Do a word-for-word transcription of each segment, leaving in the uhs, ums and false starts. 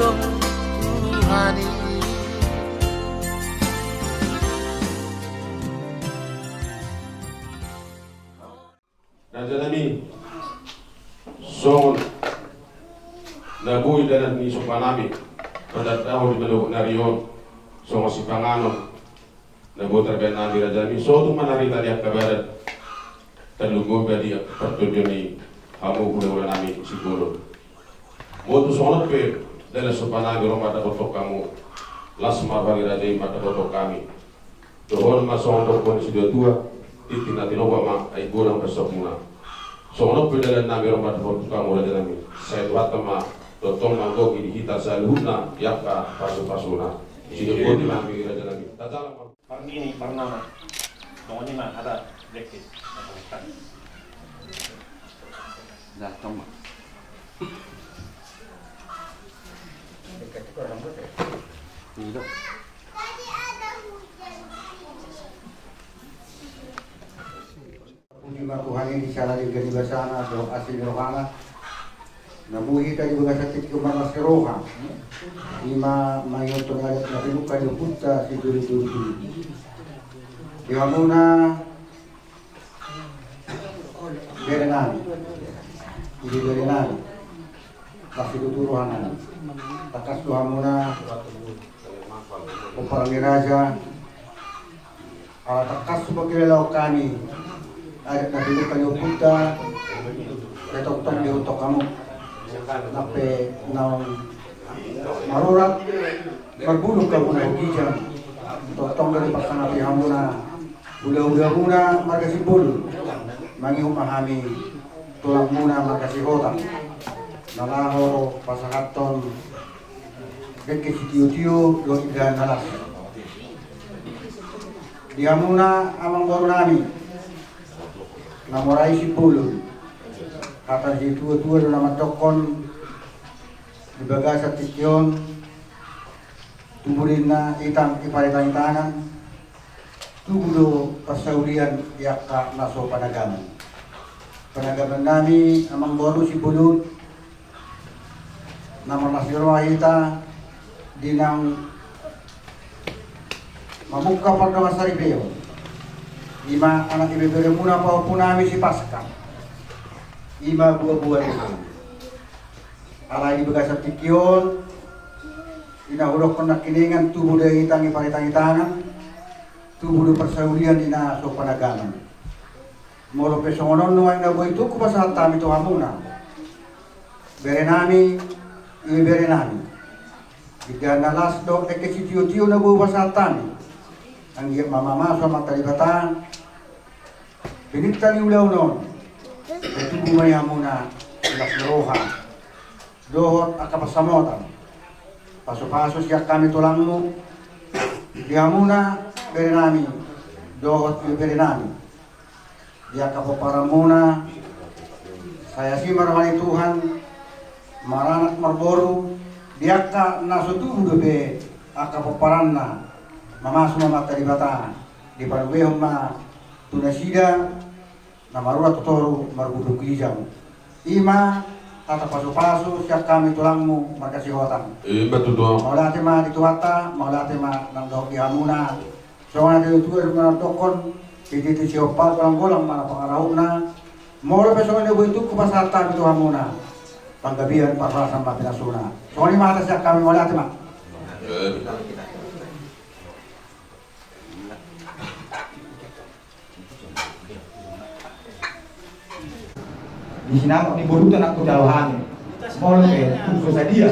Tuhan i. Raja nami, songon na boi dalan ni somba nami, padatahon di manogot nari on, songon sipanganon na boi tarbaen nami raja nami, so tung ma na rita di angka badan, tarlumobi di partondion ni hamu hulahula nami Simbolon. Molo tung songon on pe dalan somba nami ro mandapothon hamu, las ma roha ni raja i mandapothon hami. Dohonon ma songon dohonon ni situatua, tintin na tinopa ma, ai godang parsomuna. Songon on pe dalan nami ro mandapothon hamu raja nami, sai Tuhanta ma tongtong manggohi di hita saluhutna di angka pasupasuna. Sidok boti nami raja nami. Tajalang ma. Marnini, marnama. Songon i ma hata, Black Kiss. Dah, tong ma. Tidak. Puji ma Tuhan i di siala denggan ni basana dohot asi ni rohana. Na boi hita di bagasan tingki on marlas ni roha, i ma mangihuthon adat na pinungka ni ompunta sijolo-jolo. Di hamuna bere nami, ibebere nami, las situtu roha nami. Tangkas do hamuna pomparan ni raja. Ala tangkas so pangkilalaon hami adat na pinungka ni ompunta, sai tongtong diihuthon hamu. Nang pe naung marurat marbulung hamuna di ginjang, tongtong do dipasangapi hamuna hulahula muna marga Simbolon. Mangihut ma hami tulangmuna marga Sihotang na laho pasahathon dengke sitiotio dohot indahan na las. Di hamuna amangboru nami na mora i Simbolon, hata ni situatua do na mandokkon, di bagasan tingki on tubu do inna itang i paritang-itangan, tubu do parsaulian di angka na so panagaman. Panagaman nami amangboru Simbolon, na marlas ni roha hita di naung mamungka pardongan saripeon, i ma anak ibeberemuna pahompu nami si Paska, i ma buabua ni hami. Alai di bagasan tingki on, i na hudokkon nangkiningan, tubu do itang i paritang-itangan, tubu do parsaulian di na so panagaman. Molo pe songon on nuaeng na boi tung hupasahat hami tu hamuna, bere nami, ibebere nami, indahan na las dohot dengke sitiotio na boi hupasahat hami, anggiat ma mamasumasu Amanta Debata piningka ni ulaon on, sai tubu ma di hamuna las ni roha dohot angka pansamotan, pasupasu sian hami tulangmu di hamuna bere nami dohot ibebere nami, di angka pomparanmuna. Sai asi ma roha ni Tuhan, maranak marboru, di angka na so tubu dope angka pomparanna, mamasu ma Amanta Debata, dipanubehon ma tu nasida na marurat tu toru margundung ginjang. I ma hata pasupasu sian hami tulangmu marga Sihotang. Ima tutu. Mauliate ma di Tuhanta, mauliate ma nang dohot di hamuna. Songon na tinatua do mandokkon, titi sihompa golang-golang ma na pangarahutna. Molo pe songon i na boi tung hupasahat hami tu hamuna, panggabean parhorasan ma pinasuna. Songon i ma hata sian hami, mauliate ma. Di sinamot ni boruta nangkin jalo hami, molo pe tung so sadia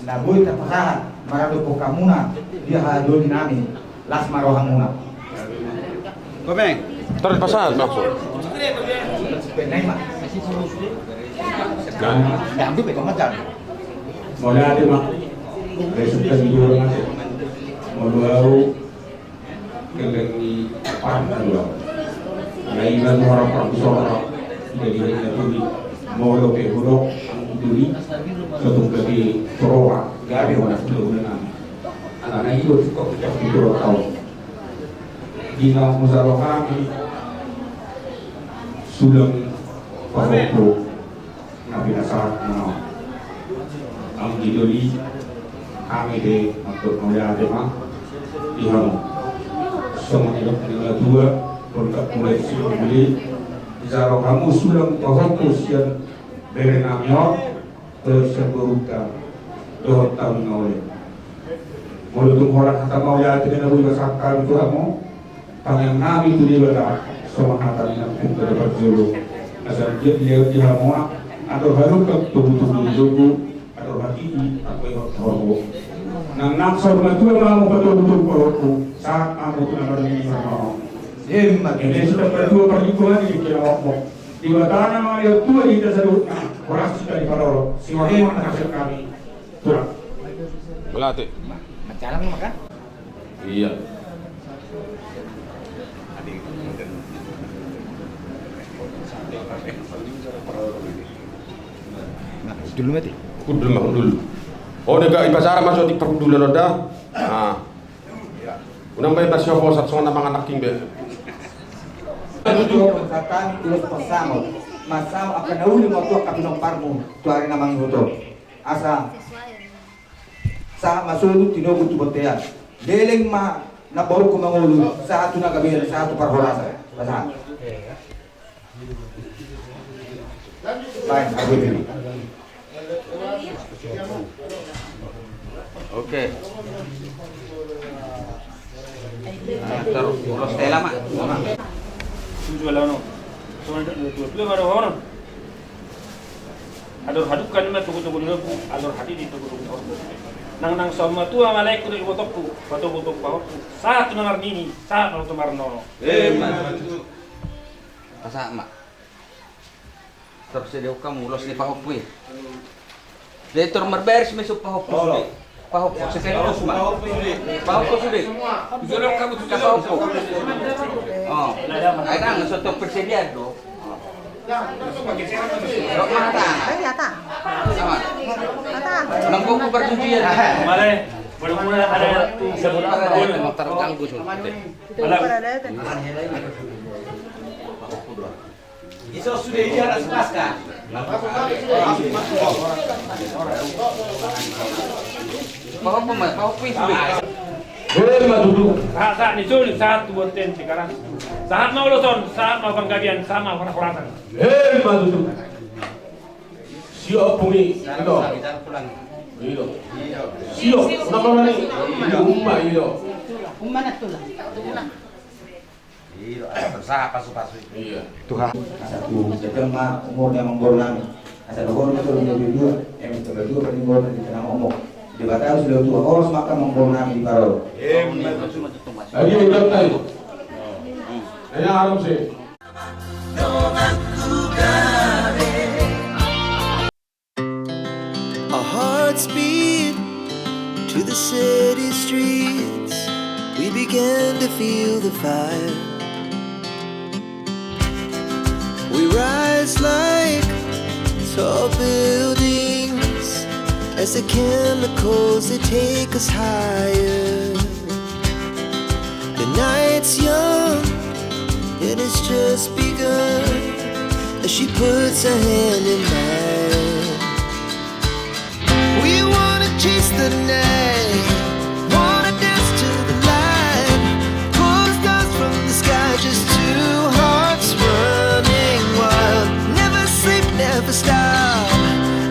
na boi tapasahat maradophon hamuna di hajolonami, las ma rohamuna. Gomeng. Tar pasahat langsung. Benai ma. Nah, ambil betul macam. Mauliate ma. Besok kan dua orang aja. Mau dua. Geleng ni parhata dua. Na iba muara parhata sora. Jadi na tuli. Molo pe hudok angku tuli. Sotung gabe soroha. Gabe hona sudah guna nami. Anak na iba cukup cukup di dua tahun. Di na musalo hami. Sudah pahompu. Na pinasahat na anggi doli, Hami pe mandok mauliate ma di hamu. Songon na nidok ni natua-tua, molo mulai sian i, jalo hamu sulang pahompu sian bere nami on, dohot sian borunta, dohot hami na uli. Molo tung holan hata mauliate na boi pasahat hami tu hamu, tangiang nami tu Debata, songon hata ni natua-tua parjolo. Asa dia dia di hamu, andor halumpang togu-togu di togu, andor hatiti anggo i horbo. Nang nang saur matua ma hamu patogu-togu pahompu, sahat hamu tu na marnini marnono. Emma tutu. Eme sudah matua parlinggoman i di kena horbo. Debata na mangaliat tua di hita saluhutna, horas hita diparorot. Siwar ma na sian hami. Tulang. Mauliate. Macalang ma kan? Iya. Dulu mati. Dulu mah dulu. Oh, dia gak ipasaran masuk di perundulan ada. Nah. Unang bae masuk apa saat songon nama anak king be. Itu satan terus pasamo. Masamo akan nauli mau tuak kapinomparmu. Tu ari na mangihuto. Asa sahat ma solu tinogu tu bontean. Leleng ma na borungku mangolu, sahat tu na gabe, sahat tu parhorasan. Pasahat. Baik, aku ini. Oke. Nah, taruh ulos tela, Mak. Tujuh lawan. Soalnya dua puluh baru orang. Andor hadungka nima togu-togu ni lombu, andor hatiti togu-togu ni horbo. Nang nang saur matua ma laengku dohot ibotongku, patogu-togu pahompu. Sahat tu na marnini, sahat ma tu marnono. Emma tutu. Pasahat ma. Tor sede uka mulos ni pahompu i. Jadi tor marbaris ma sude pahompu sude. Pahompu sekaligus ma. Pahompu sude. Pahompu. Oh. Ai nang so tor persediaan do. Ai, ata. Sama. Ata. Nang buku perjudian. Male. Belum mulai ada. Sebut apa? Terganggu sude. Male. Iso sude dia na sipas kan. Pahompu ma, pahompu i sude. Emma tutu. Sahat, sahat ni solu, sahat tu bontean Cikarang. Sahat ma ulos on, sahat ma panggabean, sahat ma parhorasan. Emma tutu. Sio pumi, ito. Ito. Sio, nama ni? Umma, ito. Umma na tulang. Iya, asa tersaha pasu-pasu i. Iya. Tuhan. Asa tu jajal ma umurna amangboru nami. Asa dohonon ma tu dua, eme tu dua paling boru di tengah ngomong. Debata sudah tua, horas ma amangboru nami diparorot. Ayo, udah tayo. Ayo, harus sih. Our hearts beat to the city streets. We began to feel the fire. We rise like tall buildings as the chemicals, they take us higher. The night's young, and it's just begun. As she puts her hand in mine, we wanna chase the night, wanna dance to the light. Pull the stars from the sky, just two hearts running wild. Never sleep, never stop.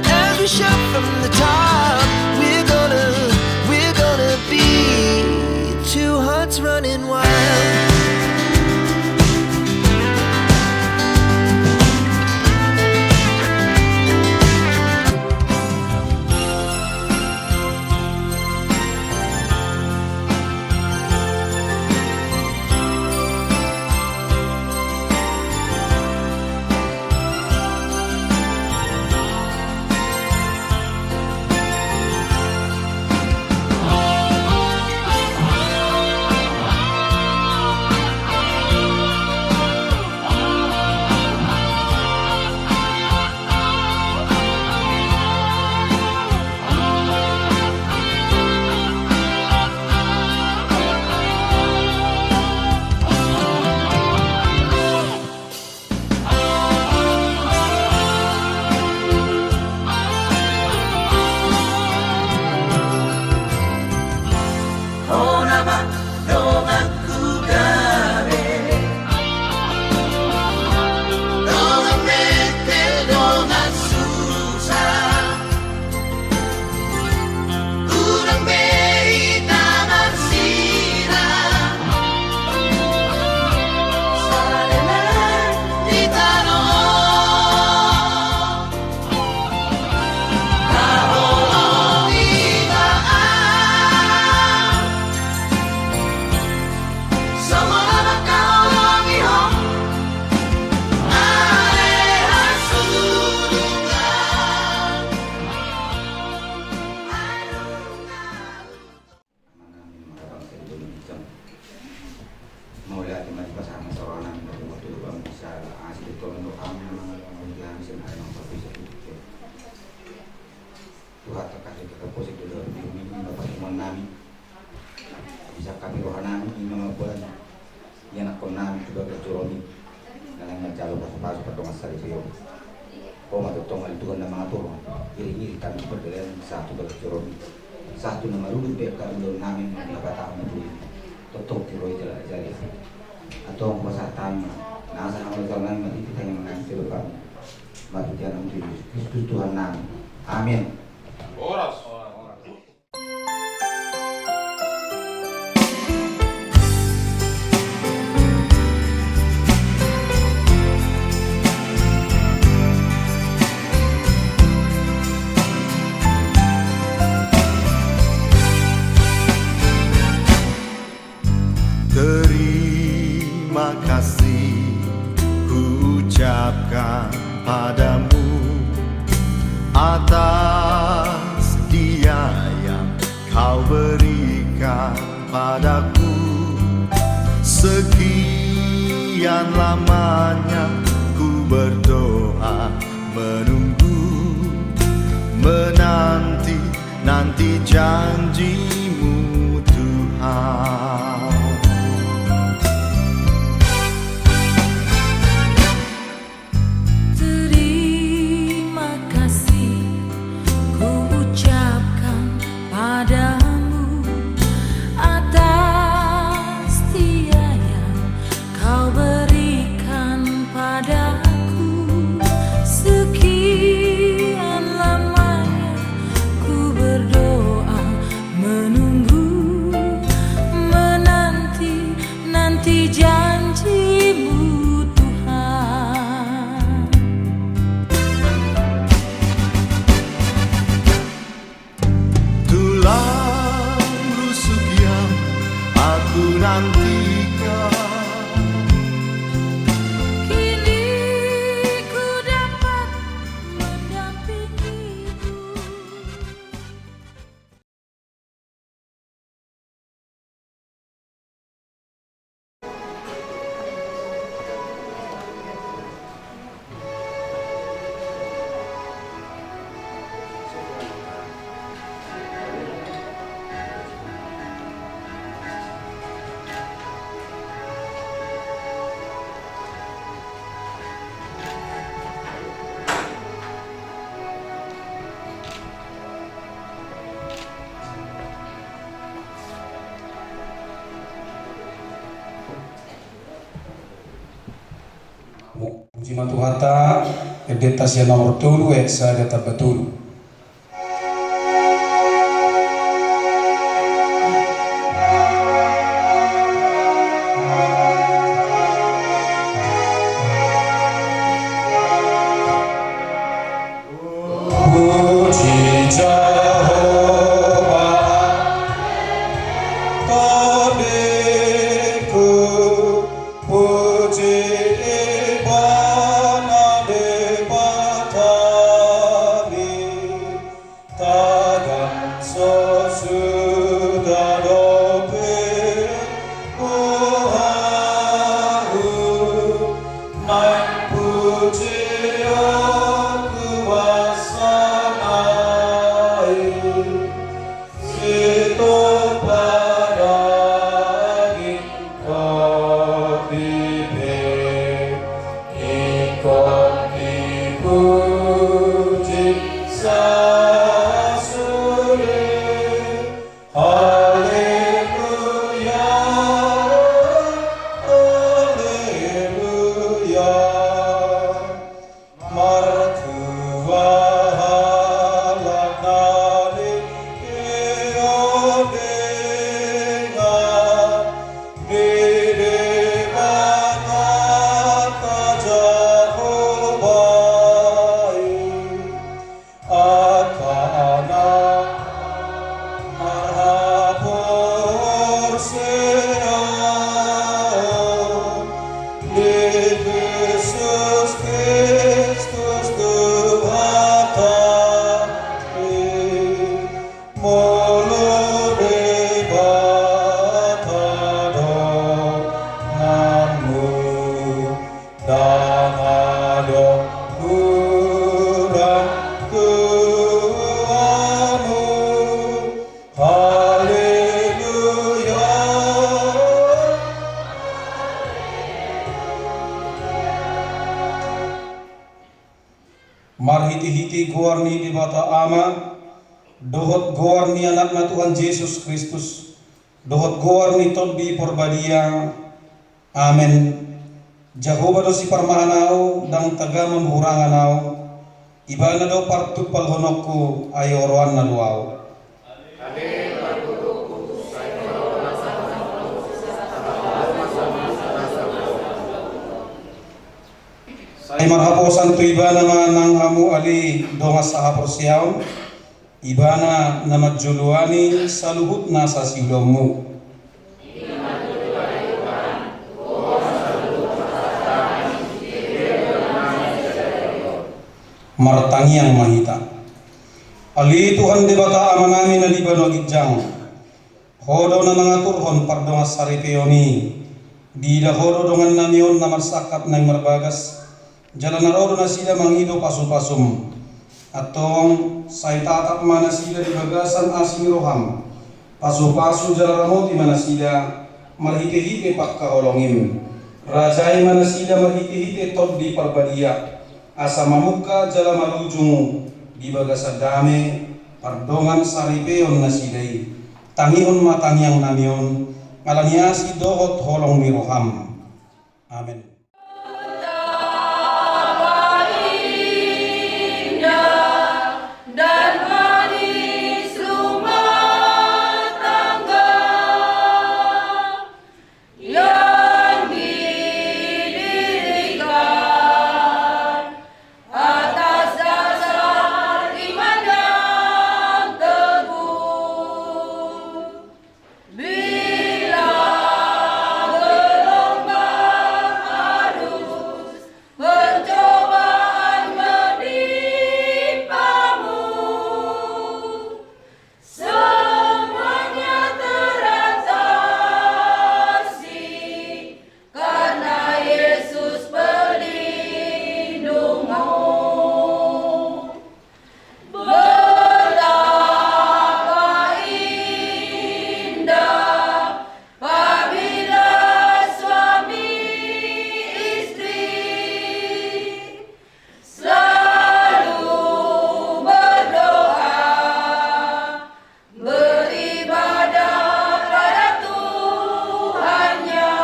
As we shout from the top, we're gonna, we're gonna be two hearts running wild. Sahat tu na marudut be angka ulaon nami, na patahon na tuli. Tongtong tiroi jala jala. Antong hupasahat hami ma nasa hamaolon nami ma di hita yang menanti Bapa. Marhite Anakmu Jesus Kristus Tuhan nami. Amin. Horas. Terima kasih kuucapkan padamu atas dia yang Kau berikan padaku. Sekian lamanya ku berdoa, menunggu, menanti, nanti janji-Mu, Tuhan. Terima kasih ku ucapkan padamu atas dia yang Kau berikan padaku. Sekian lamanya ku berdoa, menunggu, menanti, nanti janji-Mu, Tuhan. Tulang rusuk yang aku nantikan. Kini ku dapat mendampingimu. Puji ma Tuhanta. Endenta sian nomor tolu ayat sada tamba tolu. Puji Jahowa, tondingku, puji Ibana Debatami, tagan so suda dope rohahu, naeng pujion hubasaha i. Sitopot daging, tondi pe ingkon dipuji sasude. Haleluya, haleluya. Martua halak na ningkon denggan ni Debata Jahowa i. Angka na marhaporseaon di Jesus Kristus Tuhanta i. Molo Debata donganmu, ndang adong hurang tu hamu. Haleluya, haleluya. Marhitehite goar ni Debata Ama, dohot goar ni Anakna Tuhan Jesus Kristus, dohot goar ni Tondi Parbadia. Amen. Jahowa do siparmahan ahu, ndang tagamon hurangan ahu. Ibana do partumpalhononku, ai oroanna do ahu. Sai marhaposan tu Ibana ma nang hamu ale dongan sahaporseaon. Ibana na manjoloani saluhut nasa siulaonmu. Martangiang ma hita. Ale Tuhan Debata Amanami na di banua ginjang, Ho do na mangaturhon pardongan saripeon i. Diida Ho do dongannami on na marsangkap naeng marbagas, jala na ro do nasida mangido pasupasum. Antong sai tatap ma nasida di bagasan asi ni roham. Pasupasu jala ramoti ma nasida marhitehite pangkaholongim. Rajai ma nasida marhitehite Tondi Parbadia, asa mamungka jala marujung di bagasan dame pardongan saripeon nasida i. Tangihon ma tangiangnami on, ala ni asi dohot holong ni roham. Amen. Atas dasar iman yang teguh, bila gelombang arus pencobaan menimpamu, semuanya teratasi karena Yesus pelindungmu. Betapa indah apabila suami istri selalu berdoa, beribadah pada Tuhannya,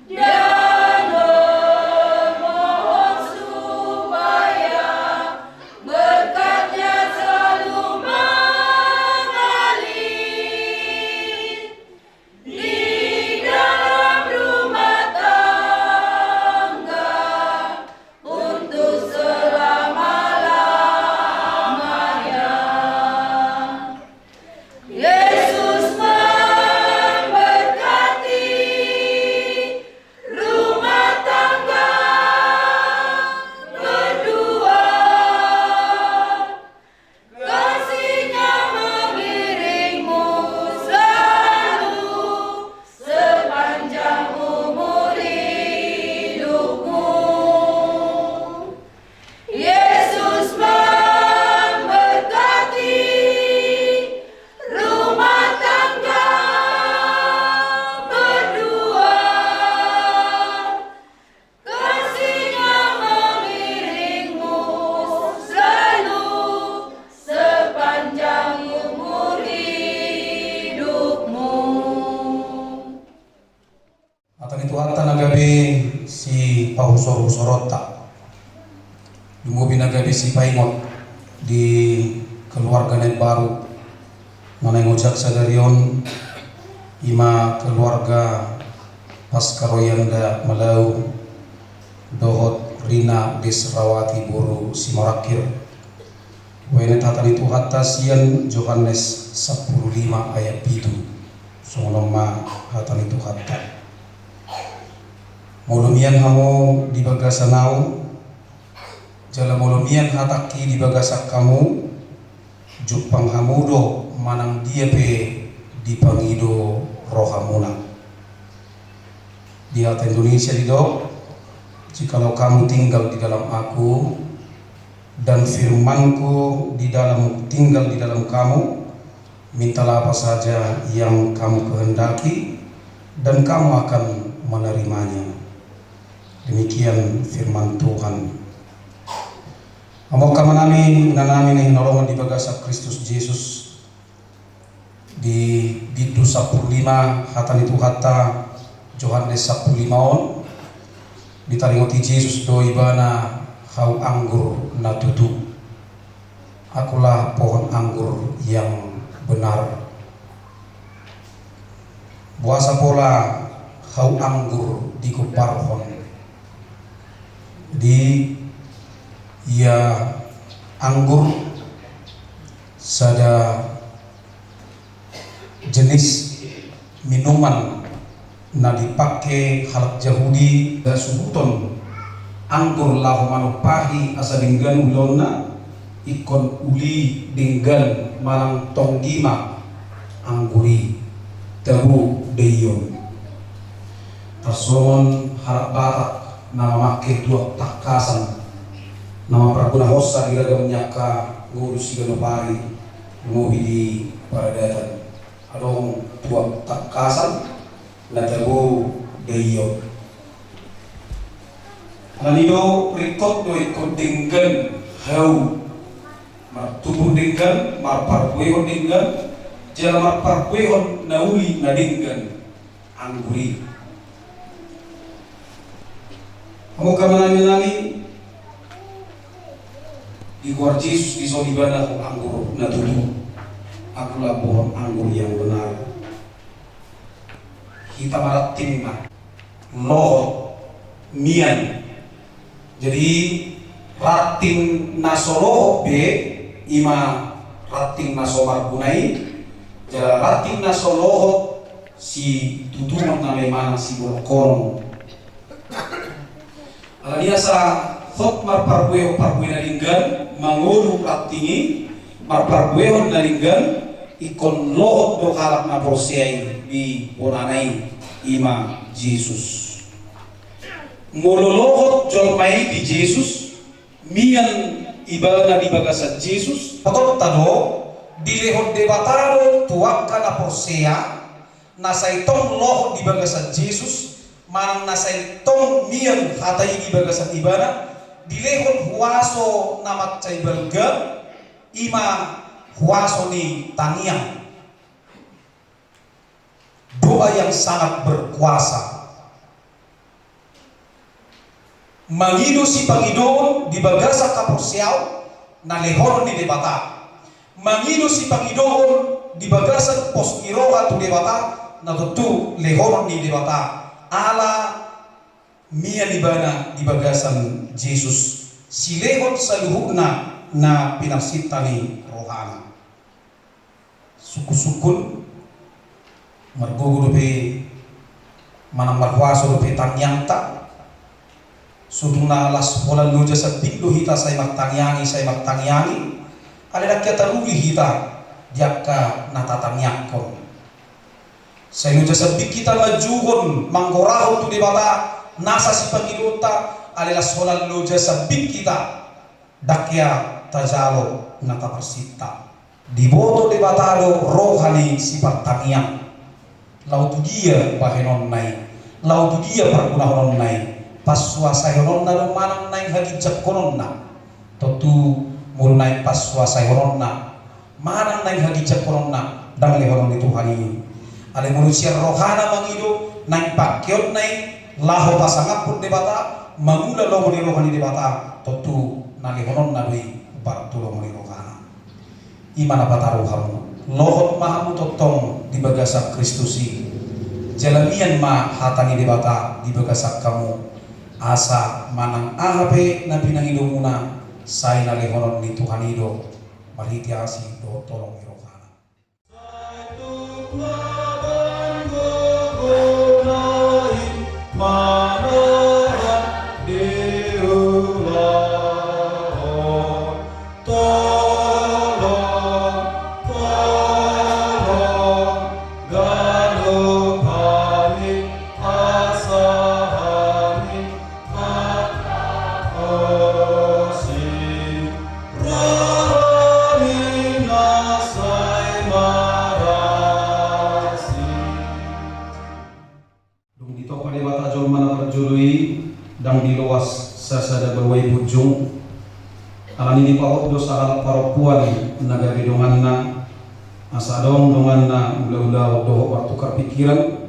dan memohon supaya berkat-Nya selalu mengalir di dalam rumah tangga untuk selama-lamanya. Yesus memberkati rumah tangga berdua. Kasih-Nya mengiringmu selalu sepanjang umur hidupmu. Yesus memberkati rumah tangga berdua. Kasih-Nya mengiringmu selalu sepanjang umur hidupmu. Hata ni Tuhanta na gabe sipahusorhusoronta, lumobi na gabe sipaingot di keluarga na imbaru na naeng ojak sadari on, i ma keluarga Paskar Royanda Malau dohot Rina Desrawati boru Simorangkir. Hubaen hata ni Tuhanta sian Johannes sampulu lima ayat pitu. Songon on ma hata ni Tuhanta. Molo mian hamu di bagasan ahu, jala molo mian hatangki di bagasan hamu, jumpang hamu do manang dia pe dipangido rohamuna. Di hata Indonesia didok, jikalau kamu tinggal di dalam Aku, dan firman-Ku di dalam, tinggal di dalam kamu, mintalah apa saja yang kamu kehendaki, dan kamu akan menerimanya. Demikian firman Tuhan. Hamu angka amanami, inanami na hinaholongan di bagasan Kristus Jesus, di bindu sampulu lima hata ni Tuhanta, Johannes sampulu lima on, ditaringoti Jesus do ibana hau anggur na tutu. Akulah pohon anggur yang benar. Boasa pola hau anggur digombarhon? Jadi ia anggur sada jenis minuman na dipake halak Jahudi, da suhuton anggur laho manumpahi asa denggan ulaonna, ingkon uli denggan manang tonggi ma anggur i, tabo daion. Tarsongon halak Batak na mamake tuak tangkasan na mamparguna hosa di ragam ni angka ngolu siganup ari, lumobi di paradatan. Adong tuak tangkasan na tabo daion. Alani do ringkot do ingkon denggan hau, martubu denggan, marparbuehon denggan, jala marparbuehon na uli na denggan anggur i. Hamu angka amanami, digoar Jesus dison ibana hau anggur na tutu. Akulah pohon anggur yang benar. Hita ma rantingna, lohot, mian. Jadi ranting na so lohot be, i ma ranting na so marguna i. Jala ranting na so lohot, situtungon nama i manang sibolongkonon. Alani asa hot marparbuehon parbue na denggan, mangolu ranting i, marparbuehon na denggan, ingkon lohot do halak na porsea i di bonana i, i ma Jesus. Molo lohot jolma i di Jesus, mian ibana di bagasan Jesus, botonta do, dilehon Debata do tu angka na porsea, na sai tong lohot di bagasan Jesus, manang na sai tong mian hata i di bagasan ibana, dilehon huaso na mansai balga, i ma huaso ni tangiang. Doa yang sangat berkuasa. Mangido sipangidoon di bagasan haporseaon na lehonon ni Debata. Mangido sipangidoon di bagasan pos ni roha tu Debata na tontu lehonon ni Debata. Ala mian ibana di bagasan Jesus, silehon saluhutna na pinarsinta ni rohana. Sungkun-sungkun, margogo dope manang marhuaso dope tangiangta. Sotung na las holan loja sambing do hita sai martangiangi, sai martangiangi. Alai ndang hea taruli hita di angka na tatangiangkon. Sai loja sambing hita manjouhon, manggorahon tu Debata nasa sipangidoonta, alai las holan loja sambing hita, ndang hea tajalo na taparsinta. Diboto Debata do roha ni sipartangiang. Laho tu dia bahenonna i, laho tu dia pargunahononna i, pasuasaihononna do manang naeng haginjangkononna. Tontu molo naeng pasuasaihononna manang naeng haginjangkononna, ndang lehonon ni Tuhan i. Alai molo sian rohana mangido, naeng pangkeonna i laho pasangaphon Debata, mangula lomo ni roha ni Debata, tontu na lehononna do i umbahen tu lomo ni rohana. I ma na pataru hamu, lohot ma hamu tongtong di bagasan Kristus i. Jala mian ma hata ni Debata di bagasan hamu, asa manang aha pe na pinangidomuna, sai na lehonon ni Tuhan i do, marhite asi dohot holong ni rohana. Dung ditompa Debata jolma na parjolo i, ndang diloas sasada baoa i punjung. Alani i dipahot do sahalak parompuan na gabe donganna, asa adong donganna ulaulaon dohot martukar pikiran,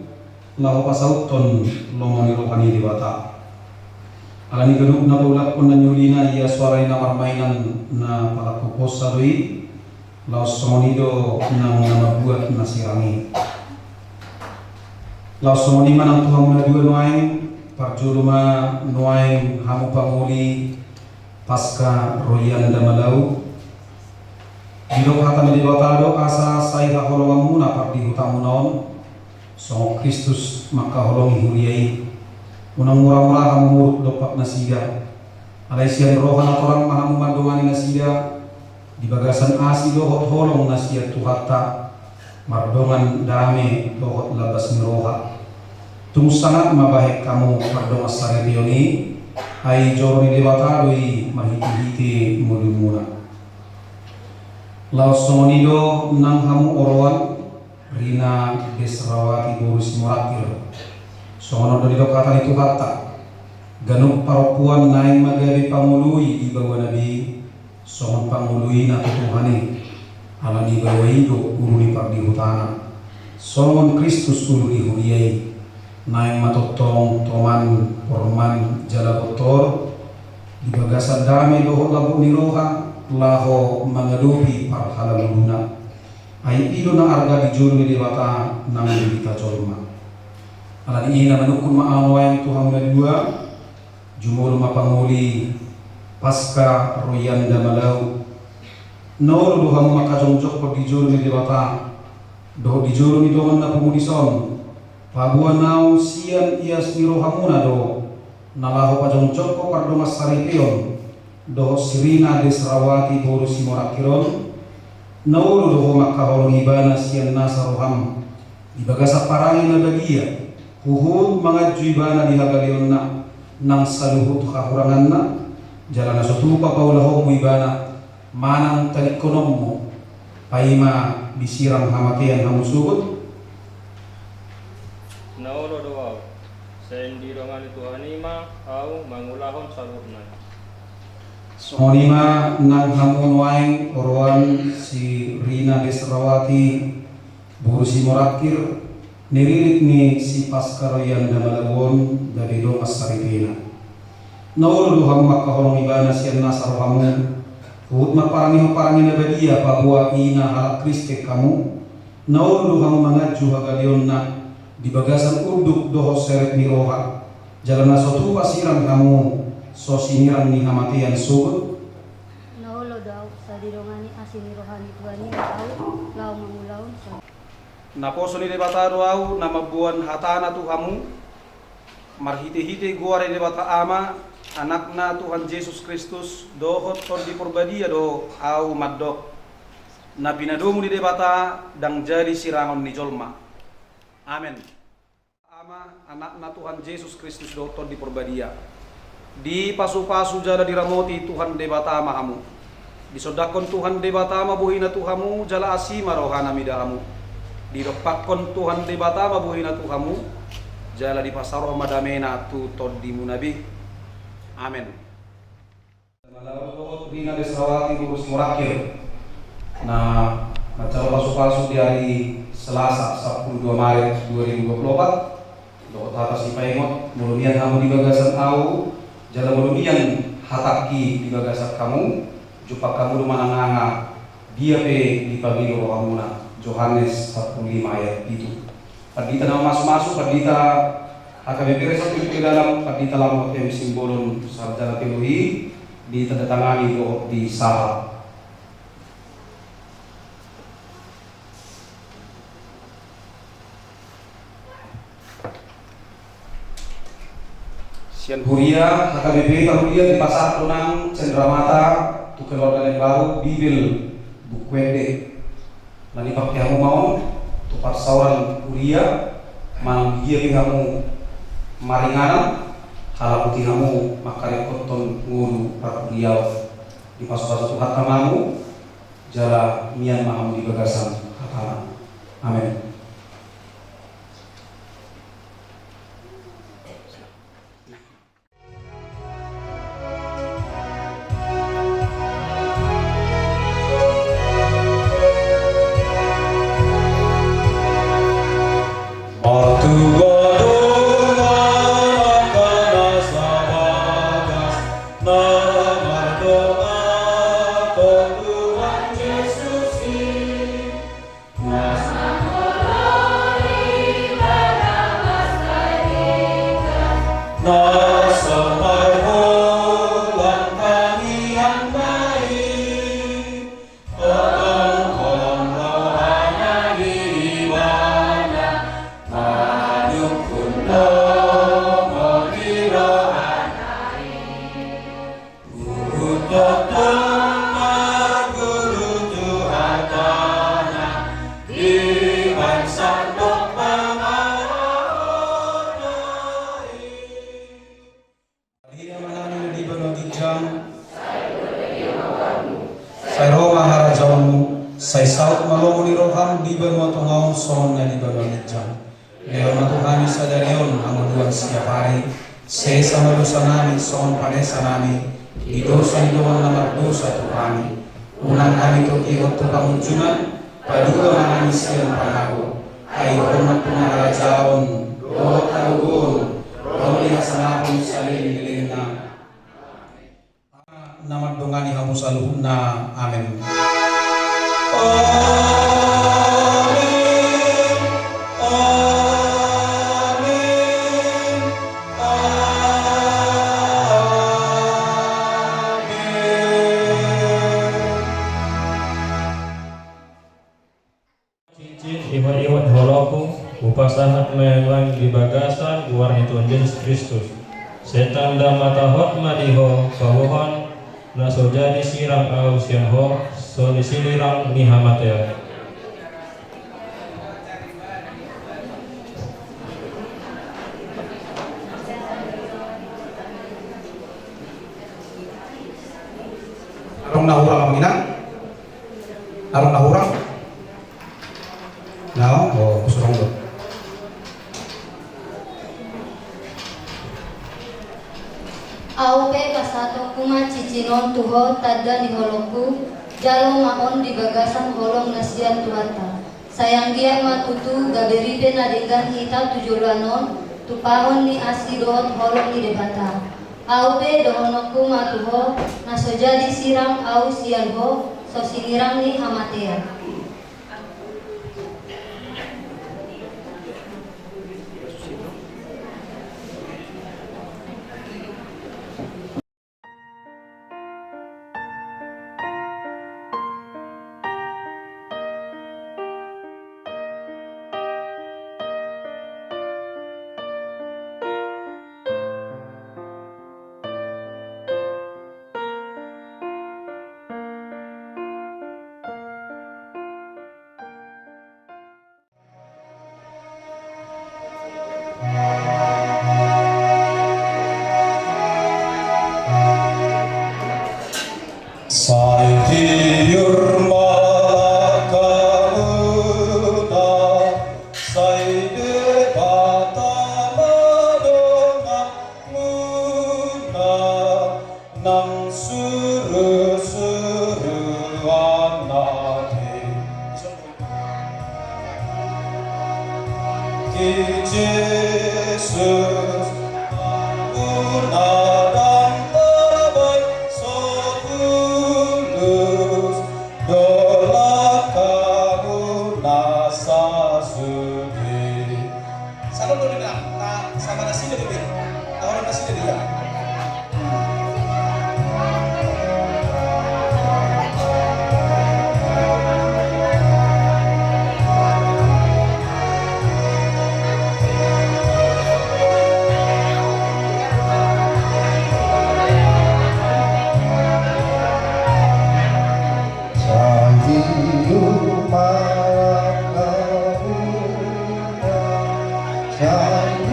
laho pasauthon lomo ni roha ni Debata. Alani ganup na paulakhon na niulina, ia soara ni na marmainan na palangkuphonsa do i, laos songon i do nang na mambuat na sirang i. Laos songon i ma nang tu hamu na dua nuaeng, parjolo ma nuaeng hamu pangoli Paska Ro i Anda Malau. Didok hata ni Debata do asa sai haholonganmuna pardihutamuna on, songon Kristus mangkaholongi huria i, unang muramura hamu muruk dompak nasida. Alai sian roha na torang ma hamu mandongani nasida, di bagasan asi dohot holong na sian Tuhanta, mardongan dame dohot lambas ni roha. Tung sangap ma bahen hamu pardongansaripeon i, ai joro ni Debata do i marhitehite ngolumuna. Laos songon i do nang hamu oroan, Rina Desrawati boru Simorangkir. Songon on do didok hata ni Tuhanta: Ganup parompuan naeng ma gabe pangoloi di baoana be, songon pangoloi na tu Tuhan i. Alani baoa i do ulu ni pardihutana, songon Kristus ulu ni huria i. Naeng ma tongtong toman, porman jala bontor, di bagasan dame dohot lambok ni roha, laho mangadopi parhalanguluna. Ai i do na arga di jolo ni Debata nang di hita jolma. Alani i na manungkun ma ahu nuaeng tu hamu na dua, jumolo ma pangoli Paska Ro i Anda Malau. Na olo do hamu mangkajongjongkon di jolo ni Debata dohot di jolo ni dongan na pungu dison, paboa naung sian ias ni rohamuna do na laho pajongjongkon pardongansaripeon dohot si Rina Desrawati boru Simorangkir on. Na olo do ho mangkaholongi ibana sian nasa roham di bagasan parange na badia, huhut manganju ibana di hagaleonna nang saluhut hahuranganna, jala na so tupa paulahonmu ibana manang tadingkononmu, paima disirang hamatean hamu sogot? Na olo do ahu, sai didongani Tuhan i ma ahu mangulahon saluhutna i. Songon i ma nang hamu nuaeng oroan si Rina Desrawati boru Simorangkir, niririt ni si Paska Ro i Anda Malau on gabe dongan saripena. Na olo do hamu mangkaholongi ibana sian nasa rohamu, huhut mamparangehon parange na badia, paboa ina halak Kristen hamu. Na olo do hamu manganju hagaleonna di bagasan unduk dohot serep ni roha, jala na so tupa sirang hamu so sinirang ni hamatean sogot? Na olo do ahu, sai didongani asi ni roha ni Tuhan i ma ahu laho mangulahon saluhutna. Naposo ni Debata do ahu na mamboan hatana tu hamu, marhitehite goar ni Debata Ama, Anakna Tuhan Jesus Kristus, dohot Tondi Porbadia do ahu mandok: Na pinadomu ni Debata ndang jadi sirangon ni jolma. Amen. Ama, Anakna Tuhan Jesus Kristus dohot Tondi Porbadia. Dipasupasu jala diramoti Tuhan Debata ma hamu. Disondangkon Tuhan Debata ma bohina tu hamu, jala asi ma rohana mida hamu. Didompakkon Tuhan Debata ma bohina tu hamu, jala dipasaor ma damena tu tondimuna be. Amen. Malau dohot Rina Desrawati boru Simorangkir na manjalo pasupasu di ari Selasa, sampulu dua Maret dua ribu dua puluh opat. Dohot hata sipaingot, molo mian hamu di bagasan ahu, jala molo mian hatangki di bagasan hamu, jumpang hamu do manang aha, dia pe dipangido rohamuna. Johannes sampulu lima ayat pitu. Pandita na mamasumasu, Pandita H K B P Resort P P Dalam, Pandita Lamot M Simbolon, sarjana teologi, ditandatangani dohot disahap. Sian huria H K B P Parulian dipasahat do nang cendramata tu keluarga na imbaru, Bibel, Buku Ende. Na dipake hamu ma on tu parsaoran huria, manang di dia pe hamu maringanan, halaputi hamu mangkaringkothon ngolu parhuriaon. Dipasupasu Tuhanta ma hamu, jala mian ma hamu di bagasan hatana. Amen. banua tonga on songon na di banua ginjang. Lehon ma tu hami sadari on hangoluan siapari. Sesa ma dosanami songon panesanami di dosa ni dongan na mardosa tu hami. Unang hami togihon tu pangunjunan. Palua ma hami sian pangago. Ai Ho ma na harajaon dohot hagogoon dohot hasangapon saleleng ni lelengna. Na mandongani hamu saluhutna. Amen. Amen. Amen. Amen. Cincin, imot-imot holongku, hupasahat ma i nuaeng di bagasan goar ni Tuhan Jesus Kristus. Sai tanda mata hot ma di ho, paboahon na so jadi sirang ahu sian ho, songon sinirang ni hamatean. Adong na hurang, amang inang? Adong na hurang? Naung, o, husurang do. Ahu pe pasahatonku ma cincin on tu ho tanda ni holongku, jalo ma on di bagasan holong na sian Tuhanta. Sai anggiat ma tutu gabe ripe na denggan hita tu joloan on, tupahon ni asi dohot holong ni Debata. Ahu pe dohononku ma tu ho, na so jadi sirang ahu sian ho, songon sinirang ni hamatean. Sai tiur ma langkamuna, sai Debata ma donganmuna, nang surusuruan na di Tuhan Jesus, hamu na dang tabaen so bulus, dohot langkamuna sasudi. Salam dulu, na, na, sama nasida dulu. Na orang nasida dia. Sai tiur ma langkamuna, sai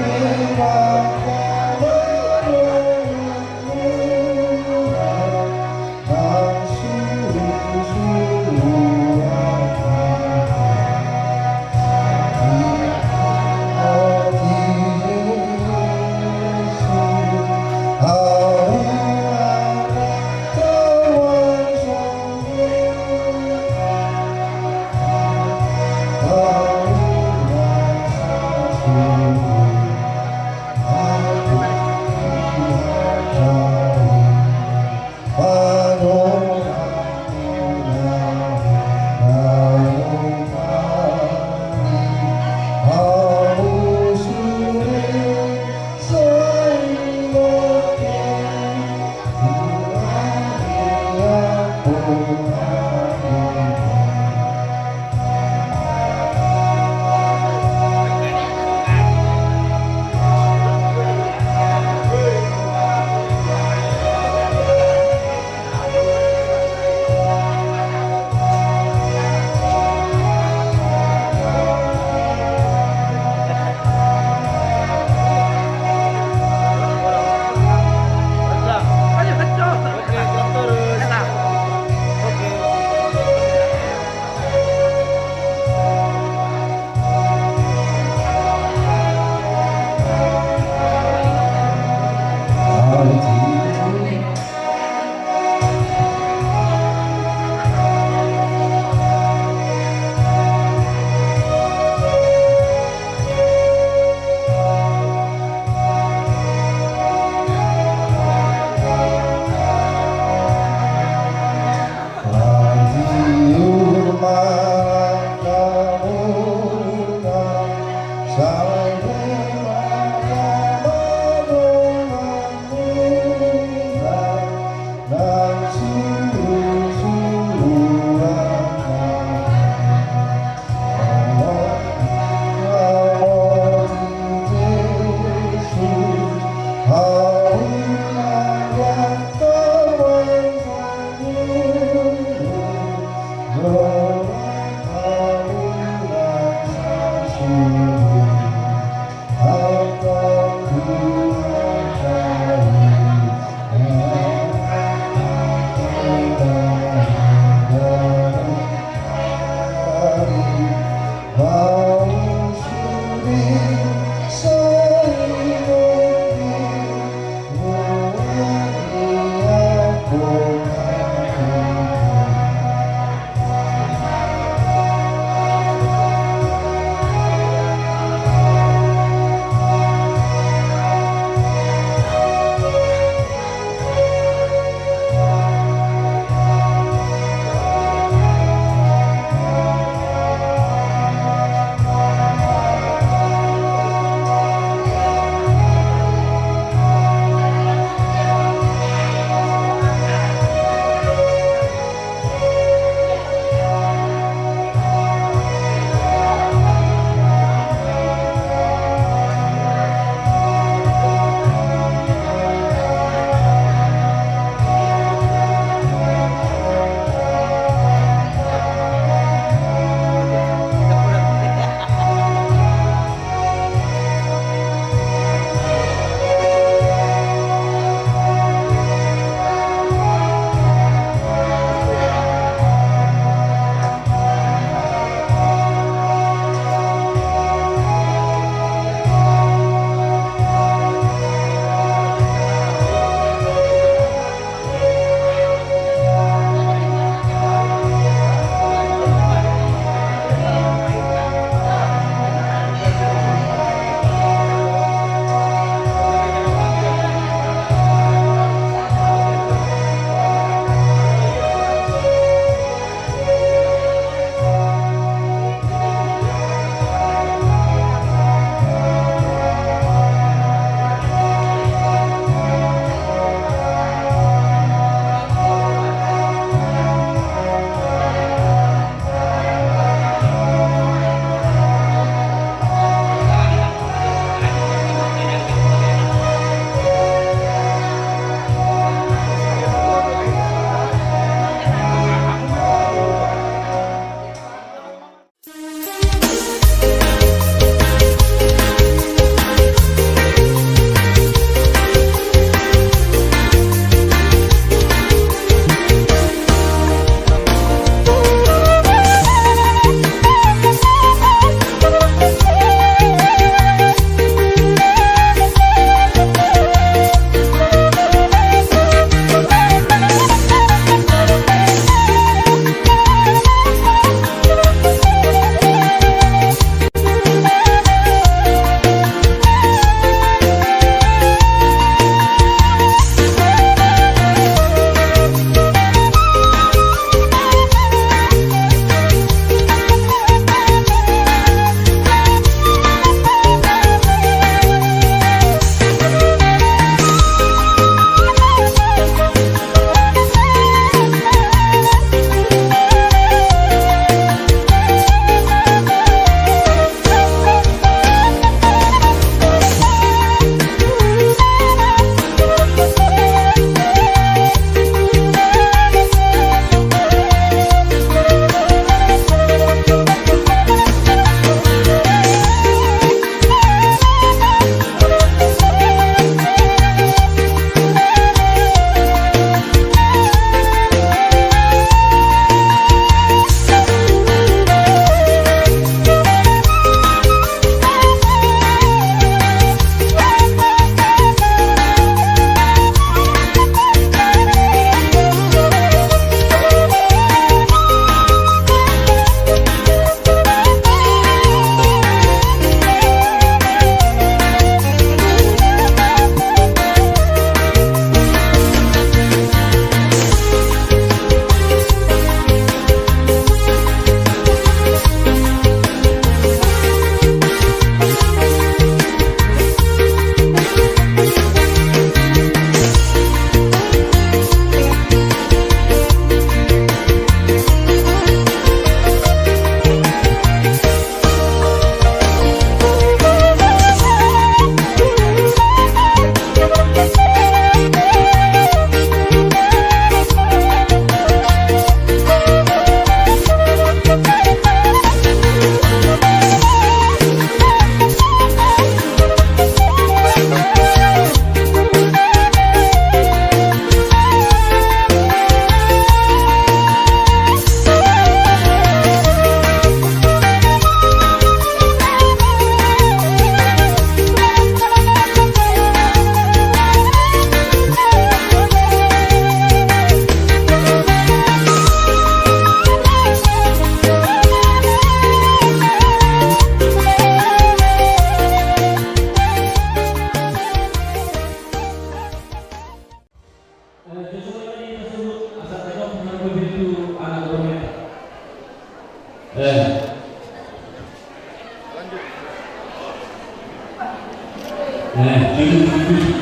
Eh, tidur, tidur.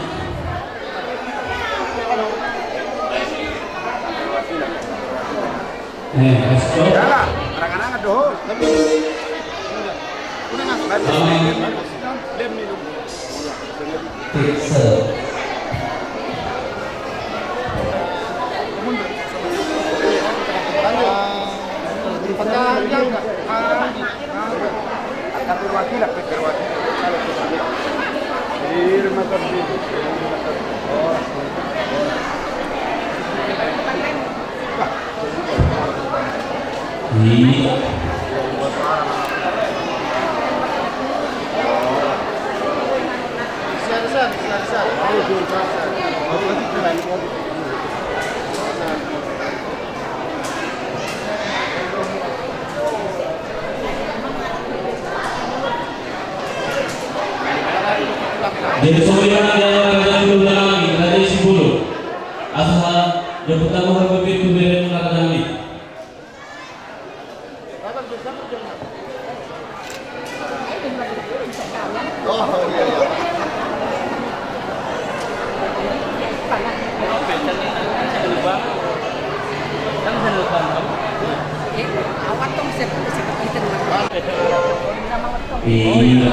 Eh, stop. Jala, arangan-arangan dohot. Bagus. Bagus. Pixel. Iya. Jadi songon i ma di raja ni hulahula nami, raja ni Simbolon. Asa dapot hamu hape tu bere ni raja nami. Iya.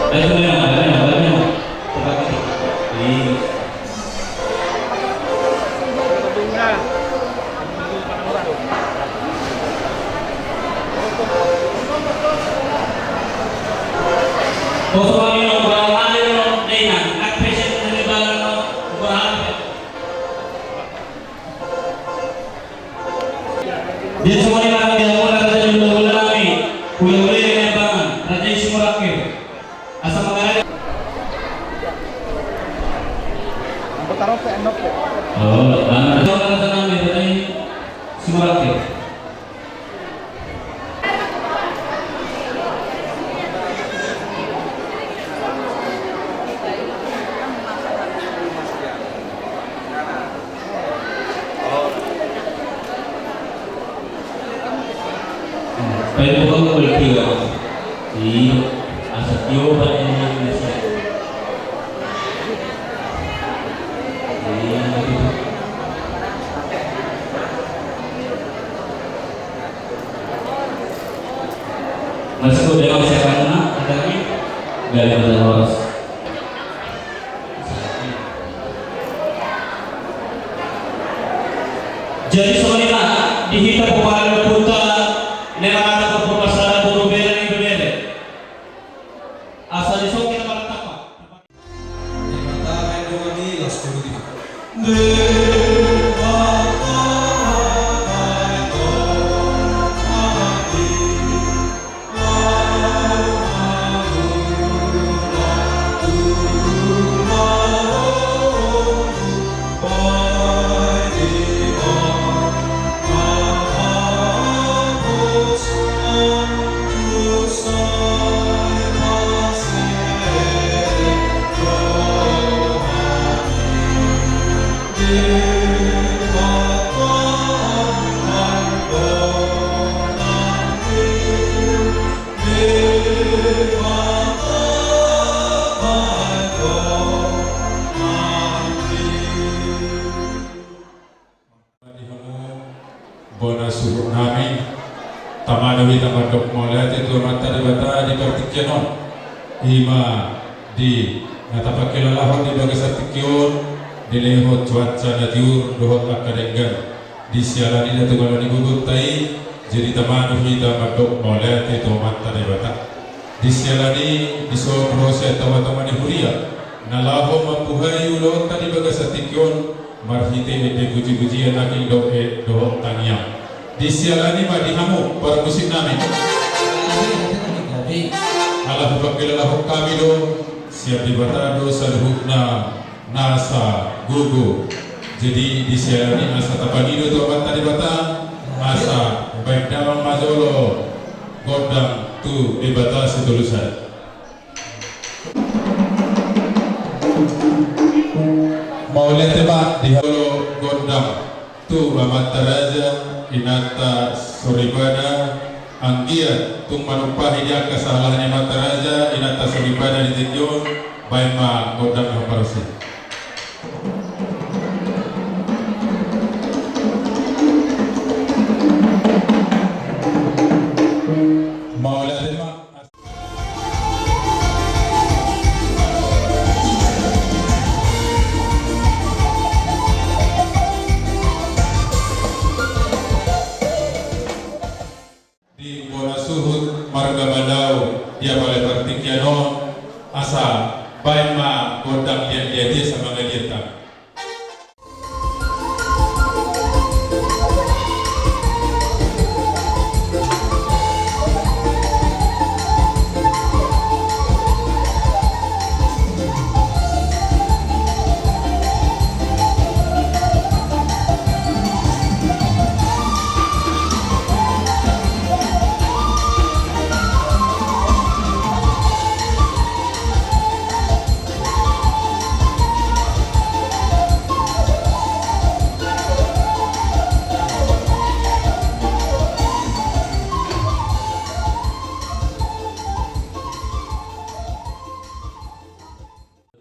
Ayo, ayo, ayo, ayo. Iya. Dia songon i ma di hamu raja ni hulahula nami, hulahula ni Lembangan, raja ni Simorangkir. Asa mangarade. Oh, tangan. Tangan, tangan, tangan, tangan. Paimbuhan kulit tiga. Iya, asa tio pada Indonesia. Iya, gitu. Masih kau dengar saya karena ada ni dari horas. Jadi songon i ma di hita pomparan ni ompunta, na manata pomparan sada boru bere ni bebere. Asa dison hita martapa. Di hamu bona suhut nami, tama do hita mandok mauliate tu Amanta Debata di partingkian on. I ma di na tapangkilalahon di bagasan tingki on, dilehon cuaca na tiur dohot angka denggan. Di siala ni na tumala ni gogonta i, jadi tama do hita mandok mauliate tu Amanta Debata. Di siala ni dison ro sian tama-tama ni huria na laho mambuhai ulaonta di bagasan tingki on marhite ende puji-pujian, nangkin dohot tangiang. Di siala ni ma di hamu parmusik nami. Ala hupangkilalahon hami do sian Debata do saluhutna nasa gogo. Jadi di siala ni asa tapangido tu Amanta Debata, asa baen damang ma jolo gondang tu Debata Sitolusari. Mauliate ma di hamu gondang tu amanta raja, inanta soripada, Anggiat tung manumpahi di angka sahalak ni amanta raja, inanta soripada di tingki on, baen ma gondang ni parhorsi. Mauliate ma. Di bona suhut marga Mandao, di apala partingkian on, asa baen ma gondang liat-liat i asa mangaliat hami.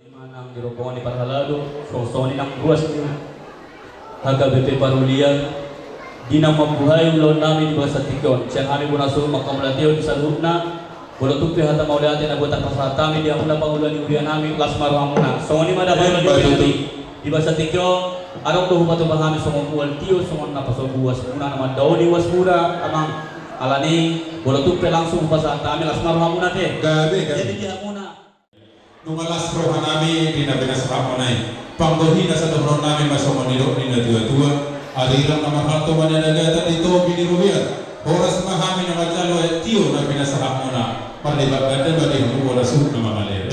Ima nang di rombongan ni parhalado, songon i nang ruas ni H K B P Parulian, di na mambuhai ulaon nami di bagasan tingki on. Sian hami bona suhut manghamauliateon di saluhutna, molo tung pe hata mauliate na boi tarpasahat hami di hamuna pangula ni huria nami, las ma rohamuna. Songon i ma dapot. Emma tutu. Di bagasan tingki on, adong do hupatupa hami songon mual tio, songon na pasombu uasmuna, na mandaoni uasmuna, amang. Alani, molo tung pe langsung hupasahat hami, las ma rohamuna ate. Gabe, gabe. Jadi di hamuna. Nunga las roha nami di na pinasahat muna i. Panggohi na sadohonon nami ma songon nidok ni na tua-tua. Arirang na marhalto ma nian dagatan di topi ni robean. Horas ma hami na manjalo aek tio na pinasahat muna. Parlipat ganda ma di hamu bona suhut na mangalere.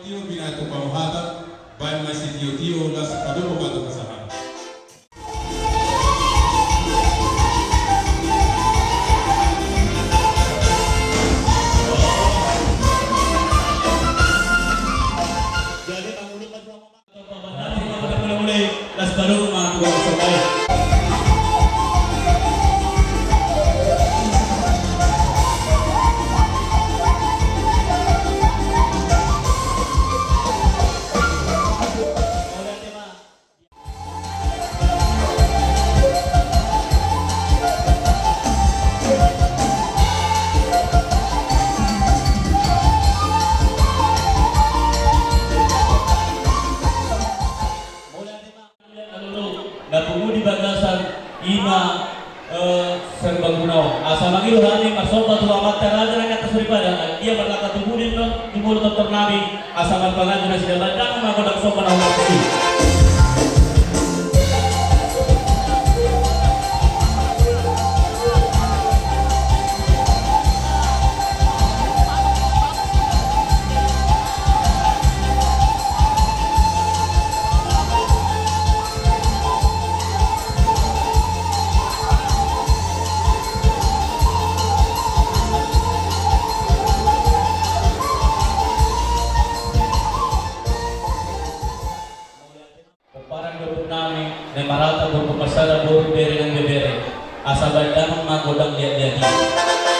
Tio pinatupa hata, baen ma sitio-tio las padomu ma tu pasahat. Na pungu di bagasan ima, eh, serbaguna on. Asa mangido hami marsomba tu amanta raja nang angka soripada, anggiat marlangka tu pudi ma jumolo tortor nami, asa marpanganju nasida. Baen damang ma gondang somba na horas i. Pomparan ni ompungnami, na marhata boru Purbangsada, boru bere nang bebere, asa baen damang ma gondang liat-liat i.